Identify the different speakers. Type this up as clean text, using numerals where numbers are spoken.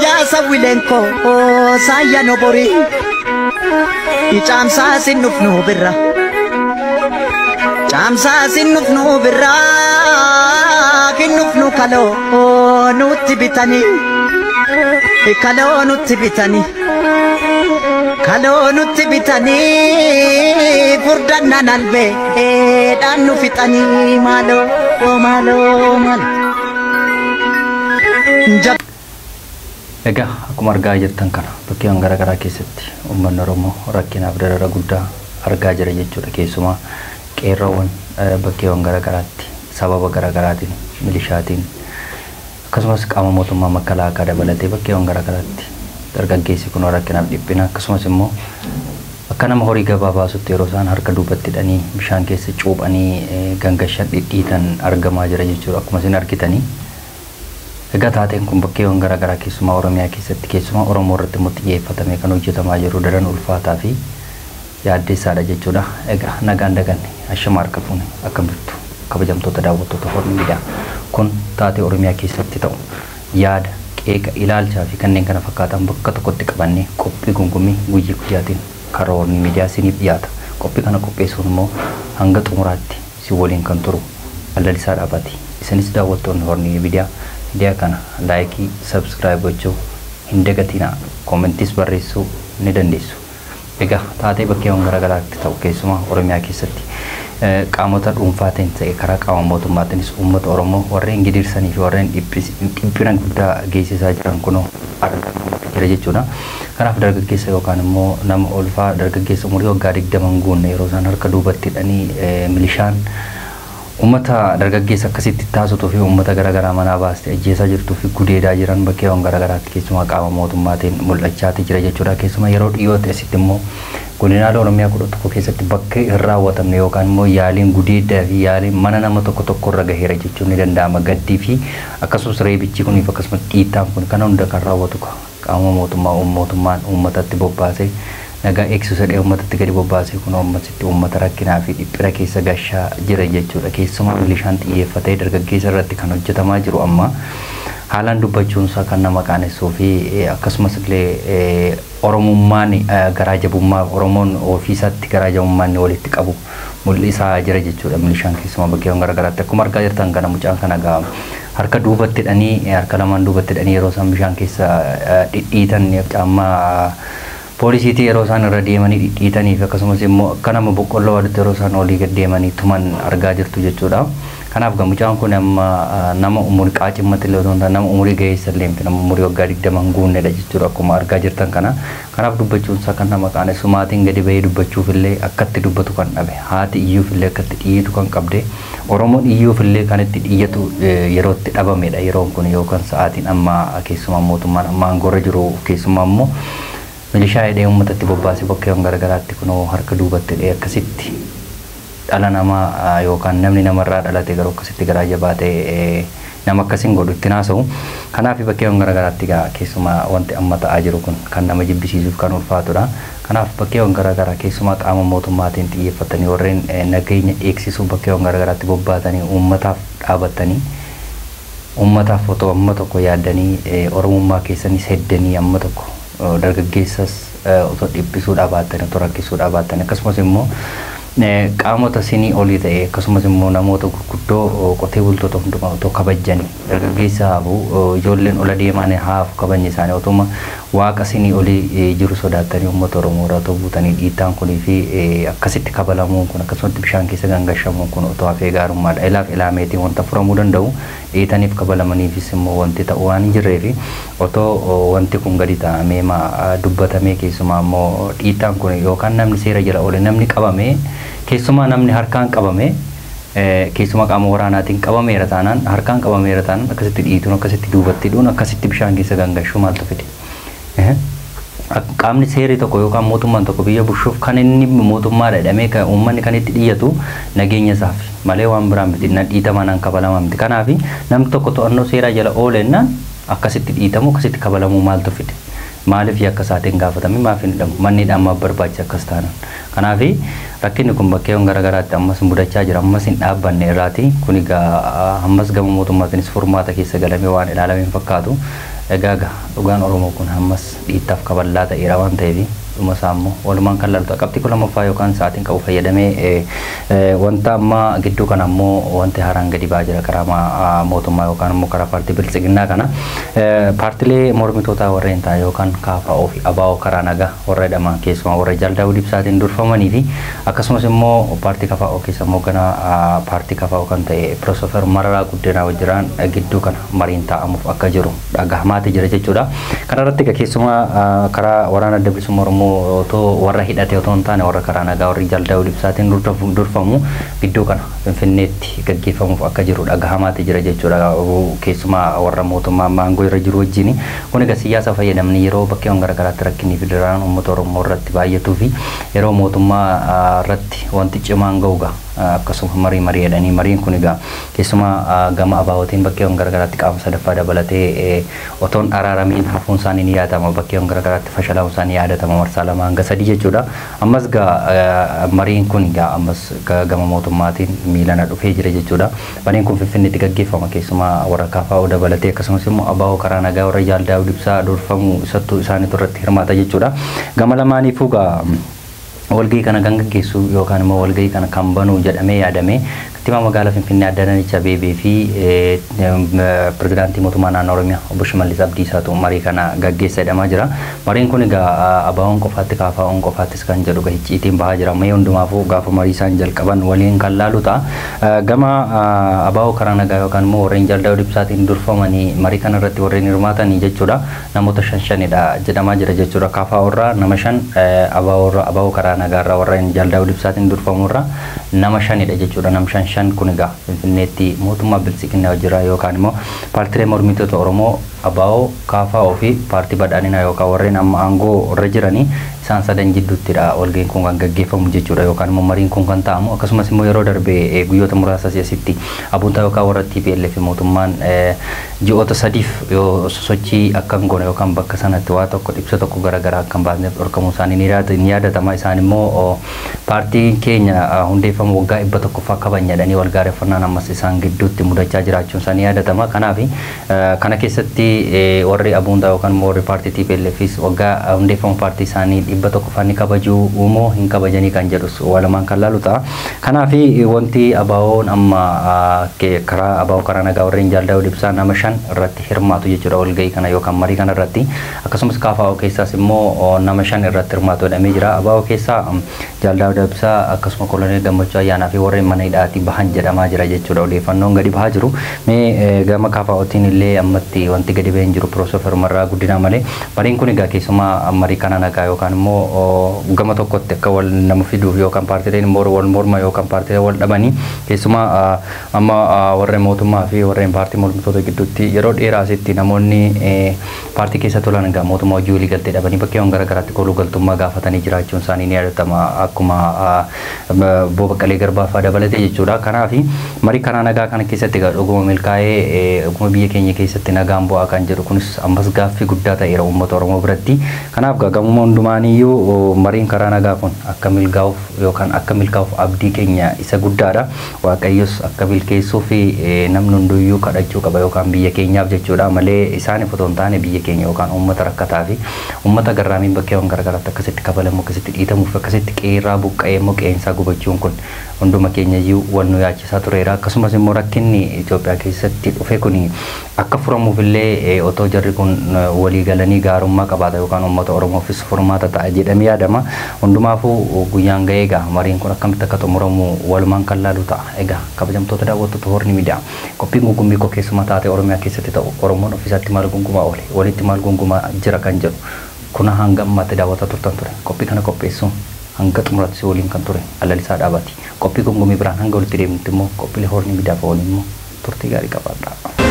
Speaker 1: Yaa sawwileen koo saayya nobori Caamsaa sin dhufnu birra Caamsaa sin dhufnu birra Kin dhufnu kaloo nutti bitanii Kaloo nutti bitanii Kaloo nutti bitanii furdannaan albee dhaan nu fixanii maaloo maaloo maaloo.
Speaker 2: Egaa akkuma argaa jirtan kana bakkeewwan garaagaraa keessatti uummanni Oromoo rakkinaaf darara guddaa argaa jira jechuudha. Keessumaa qeerroowwan bakkeewwan garaagaraatti sababa garaagaraatiin milishaatiin akkasumas qaama mootummaa makalaakaa dabalatee bakkeewwan garaagaraatti dargaggeessi kun rakkinaaf dhiphina akkasumas immoo akka nama horii gabaa baasutti yeroo isaan harka duubatti hidhanii bishaan keessa cuuphanii gangashan dhidhiitan argamaa jira jechuudha akkuma isin argitanii. Egaa taateen kun bakkeewwan garaagaraa keessumaa Oromiyaa keessatti keessumaa Oromoo irratti immoo xiyyeeffatamee kan hojjetamaa jiru daran ulfaataa fi yaaddeessaadha jechuudha. Egaa nagaan daganne ashama harka fuune akkam jirtu kabajamtoota daawwattoota Horn Miidiyaa kun taatee Oromiyaa keessatti ta'u yaada qeeqa ilaalchaa fi kanneen kana fakkaatan bakka tokkotti qabannee qophii gungummii guyyaa guyyaatiin karaa Horn Miidiyaa isiniif dhiyaata. Qophii kana qopheessuun immoo hanga xumuraatti si waliin kan turu Lalisaa Dhaabaati. Isinis daawwattoonni Horn Miidiyaa miidiyaa kana laayikii, sabskiraayib gochuu hin dagatinaa. Koomentis barreessuu ni dandeessu. Egaa taatee bakkeewwan garaagaraatti ta'u keessumaa Oromiyaa keessatti qaamota dhuunfaatiin ta'e karaa qaama mootummaatiinis uummata Oromoo warreen gidirsanii fi warreen dhiphina guddaa geessisaa jiran kunoo argamaa jira jechuudha. Kanaaf dargaggeessa yookaan immoo nama olfaa dargaggeessa umurii waggaa 20 hin guunne yeroo isaan harka duubatti hidhanii milishaan uummata dargaggeessa akkasitti taasituu fi uummata garaagaraa manaa baastee ajjeesaa jirtuu fi gudeedaa jiran bakkeewwan garaagaraatti keessumaa qaama mootummaatiin mul'achaati jira jechuudha. Keessumaa yeroo dhiyootti asitti immoo godinaalee Oromiyaa 11 keessatti bakka hin raawwatamne yookaan immoo yaaliin gudeedaa fi yaaliin mana nama tokko tokko irra gaheera jechuun ni danda'ama. Gaddii fi akkasumas reebichi kuniif akkasumas dhiittaan kun kana hunda kan raawwatu qaama mootummaa mootummaan uummatatti bobbaasee nagaa eegsisu jedhee uummatatti gadi bobbaasee kun uummatitti uummata rakkinaa fi dhiphina keessa gashaa jira jechuudha. Keessumaa milishaan xiyyeeffatee dargaggeessa irratti kan hojjetamaa jiru amma haalaan dubbachuun isaa kan nama qaanessuu fi akkasumas illee Oromummaan garaa jabummaa Oromoon ofiisaatti garaa jabummaan inni walitti qabu mul'isaa jira jechuudha. Milishaan keessumaa bakkeewwan garaagaraatti akkuma argaa jirtan kana mucaan kana gaa harka duubatti hidhanii harka lamaan duubatti hidhanii yeroo isaan bishaan keessa dhidhiitan caammaa poolisiitii yeroo isaan irra deemanii dhidhiitanii fi akkasumas immoo akka nama boqqolloo wadutti yeroo isaan olii gad deemanii tuman argaa jirtu jechuudha. Kanaaf gaa mucaan kun amma nama umurii qaacimmatti illee otoo hin taane nama umurii ga'eessa illee miti nama umurii waggaa 20 hin guunnedha jechuudha akkuma argaa jirtan kana. Kanaaf dubbachuun isaa kan nama qaanessu maatiin gadi bahee dubbachuuf illee akkatti dubbatu kan dhabe haati iyyuuf illee akkatti dhiyyitu kan qabde Oromoon iyyuuf illee kan itti dhiyyatu yeroo itti dhabamedha yeroon kun yookaan sa'aatiin amma keessumaa mootummaan amma aangoorra jiru keessumaa immoo milishaa hidhee uummatatti bobbaasee bakkeewwan garaagaraatti kunoo harka duubatti hidhee akkasitti dhala namaa yookaan namni namarraa dhalate garuu akkasitti garaa jabaatee nama akkasiin godhu itti naasa'u. Kanaaf bakkeewwan garaagaraatti egaa keessumaa wanti amma ta'aa jiru kun kan nama jibbisiisuuf kan ulfaatudha. Kanaaf bakkeewwan garaagaraa keessumaa qaama mootummaatiin xiyyeeffatanii warreen nageenya eegsisuuf bakkeewwan garaagaraatti bobbaatanii uummataaf dhaabatanii uummataaf otoo amma tokko yaaddanii Oromummaa keessanis heddanii amma tokko dargaggeessas otoo dhiphisuu dhaabattanii otoo rakkisuu dhaabattanii akkasumas immoo qaamota sinii olii ta'e akkasumas immoo namoota gurguddoo qotee bultoota hundumaa otoo kabajjanii dargaggeessa haafu ijoolleen ola deeman haafu kabajni isaanii otuma waaqa sinii olii jiru sodaattanii uummata Oromoo irraa otoo buutanii dhiittaan kunii fi akkasitti kabalamuun kun akkasumatti bishaan keessa gangashamuun kun otoo hafee gaarummaadha. Ilaaf ilaameetiin wanta furamuu danda'u dhiitaniif kabalamaniifis immoo wanti ta'u waan hin jirree fi otoo wanti kun gadi taa'amee dubbatamee keessumaa immoo dhiittaan kun yookaan namni seera jala oole namni qabamee keessumaa namni harkaan qabame keessumaa qaama waraanaatiin qabameera taanaan harkaan qabameera taanaan akkasitti dhiituun akkasitti duubatti hidhuun akkasitti bishaan keessa gangashuu maaltu fide? Qaamni seerri tokko yookaan mootummaan tokko biyya bulchuuf kan inni mootummaadha jedhamee kan uummanni kan itti dhiyyatu nageenya isaaf malee waan biraa miti dhiitamaa naan kabalamaa miti. Kanaaf namni tokko to'annoo seeraa jala oolennaan akkasitti dhiitamu akkasitti kabalamuu maaltu fide? Maaliif yakka isaatiin gaafatame maaf hin hidhamu? Manni hidhamaa barbaachisa akkas taanaan. Kanaaf rakkinni kun bakkeewwan garaagaraatti ammas mudachaa jira ammas hin dhaabbanne irraati kun egaa ammas gama mootummaatiinis furmaata keessa galamee waan ilaalame hin fakkaatu. Egaa dhugaan Oromoo kun ammas dhiittaaf kaballaa ta'eera waan ta'eef dhuma isaa immoo walumaan kan laaltu qabxii 12ffaa yookaan sa'aatiin qabu fayyadamee wanta amma gidduu kana immoo wanti haaraan gadi ba'aa jira karaa mootummaa yookaan immoo karaa paartii biltsiginnaa kana paartilee mormitootaa warreen ta'an yookaan KFO fi ABO karaa nagaa warra jedhaman keessumaa warra Jaal Daawud Ibsaatiin durfamanii fi akkasumas immoo paartii KFO keessa immoo gana paartii KFO kan ta'e Piroofeesar Mararaa Guddinaa wajjiraan gidduu kana mariin taa'amuuf akka jiru dhagahamaati jira jechuudha. Kana irratti keessumaa karaa waraana Adda Bilisummaa Oromoo otoo warra hidhate otoo hin taane warra karaa nagaa warri Jaal Daawud Ibsaatiin durfamu gidduu kana Finfinneetti gaggeeffamuuf akka jiru dhagahamaati jira jechuudha. Keessumaa warra mootummaa aangoo irra jiru wajjin kun egaa siyaasa fayyadamni yeroo bakkeewwan garaagaraatti rakkinni fi dararaan uummata Oromoo irratti baay'atuu fi yeroo mootummaa irratti wanti cimaan ga'u akkasuma marii jedhanii mariin kun egaa keessumaa gama ABOtiin bakkeewwan garaagaraatti qaama sadaffaa dabalatee otoon araaramiin hafuun isaanii ni yaadatama bakkeewwan garaagaraatti fashalaa'uun isaanii yaadatama marsaa 2 hanga 3 jechuudha. Ammas egaa mariin kun egaa ammas gama mootummaatiin miilana dhufee jira jechuudha. Mariin kun Finfinneetti gaggeeffama keessumaa warra KFO dabalatee akkasumas immoo ABO karaa nagaa warra Jaal Daawud Ibsaa durfamu isattuu isaaniitu irratti hirmaata jechuudha. Gama lamaaniifuu egaa walgahii kana kan gaggeessu yookaan immoo walgahii kana kan banu jedhamee yaadame kantiibaa magaalaa Finfinnee Aadde Adaanech Abeebee fi pirezidaantii mootummaa naannoo Oromiyaa obbo Shimallis Abdiisaatu marii kana gaggeessa jedhamaa jira. Mariin kun egaa ABO'n qofaatti KFO'n qofaattis kan jedhu icciitiin bahaa jira. Mee hundumaafuu gaafa marii isaan jalqaban waliin kan laalu ta'a. Gama ABO karaa nagaa yookaan immoo warreen Jaal Daawud Ibsaatiin durfamanii marii kana irratti warreen hirmaatanii jechuudha. Namoota 5 jedhamaa jira jechuudha. KFO irraa nama 5 ABO karaa nagaa irraa warreen Jaal Daawud Ibsaatiin durfamu irraa nama 5 jechuudha. Nam 5 kun egaa Finfinneetti mootummaa biltsiginnaa jira yookaan immoo paartilee mormitoota Oromoo ABO, KFO fi paartii badhaadhinaa yookaan warreen amma aangoo irra jiranii isaan sadan jidduuttidha walgahiin kun kan gaggeeffamu jechuudha yookaan immoo mariin kun kan taa'amu. Akkasumas immoo yeroo darbe guyyoota muraasa asitti abuuntaa yookaan warra TPLF mootummaan ji'oota 3 yoo sosochii akka hin goone yookaan bakka sanatti waa tokko ibsa tokko garaagaraa akka hin baasneef dhorkamuu isaanii ni yaadatama. Isaan immoo paartiin keenya hundeeffama waggaa 100ffaa kabajna jedhanii wal gaarreeffannaan ammas isaan gidduutti mudachaa jiraachuun isaanii yaadatama. Kanaaf kana keessatti warri abuuntaa yookaan immoo warri paartii TPLFis waggaa hundeeffama paartii isaanii 100ffaa ni kabajuu moo hin kabajanii kan jedhus walumaan kan laalu ta'a. Kanaaf wanti ABO'n amma karaa ABO karaa nagaa warreen Jaal Daawud Ibsaa nama 5 irratti hirmaatu jechuudha walgahii kana yookaan marii kana irratti. Akkasumas KFO keessaas immoo nama 5 irratti hirmaatu jedhamee jira. ABO keessaa Jaal Daawud Ibsaa akkasuma Koloneel Gammachuu Ayyaanaa fi warreen mana hidhaatii bahan jedhamaa jira jechuudha odeeffannoon gadi bahaa jiru. Mee gama KFOtiin illee ammatti wanti gadi bahee hin jiru Piroofeesar Mararaa Guddinaa malee mariin kun egaa keessumaa marii kana nagaa yookaan immoo gama tokkotti akka wal nama fiduuf yookaan paartileen immoo wal morma yookaan paartileen wal dhabanii keessumaa amma warreen mootummaa fi warreen paartii mormitoota gidduutti yeroo dheeraa asitti namoonni paartii keessa tolan egaa mootummaa hojii walii galtee dhabanii bakkeewwan garaagaraatti kooluu galtummaa gaafatanii jiraachuun isaanii ni yaadatama akkuma Obbo Baqqalee Garbaa fa'aa dabalatee jechuudha. Kanaaf marii karaa nagaa kana keessatti egaa dhuguma milkaa'ee dhuguma biyya keenya keessatti nagaan bu'aa kan jedhu kunis ammas gaaffii guddaa ta'eera uummata Oromoo biratti. Kanaaf gamuma hundumaaniyyuu mariin karaa nagaa kun akka milkaa'uuf yookaan akka milkaa'uuf abdii keenya isa guddaadha. Waaqayyos akka milkeessuu fi namni hunduyyuu kadhachuu qaba yookaan biyya keenyaaf jechuudha malee isaaniif otoo hin taane biyya keenya yookaan uummata rakkataa fi uummata garraamiin bakkeewwan garaagaraatti akkasitti kabalamu akkasitti dhiitamuuf akkasitti qeerraa buqqa'ee immoo qeensaa gubachuun kun hunduma keenya iyyuu wal nu yaachisaa tureera. Akkasumas immoo rakkinni Itoophiyaa keessatti dhufe kun akka furamuuf illee otoo jarri kun walii galanii gaarummaa qabaata yookaan uummata Oromoofis furmaata ta'a jedhamee yaadama. Hundumaafuu guyyaan ga'ee egaa mariin kun akkamitti akka xumuramu walumaan kan laalu ta'a. Egaa kabajamtoota daawwattoota Horni Miidiyaa qophiin gungummii koo keessumaa taatee Oromiyaa keessatti ta'u Oromoon ofiisaatti maal gungumaa oole walitti maal gungumaa jira kan jedhu kuna hanga ammaatti daawwataa turtan ture. Qophii kana qopheessuun hanga xumuraatti si waliin kan ture Alalisaa Dhaabaati. Qophii gungummii biraan hanga walitti deemnutti immoo qophiilee Horni Miidiyaa waliin immoo turtii gaarii qabaadha.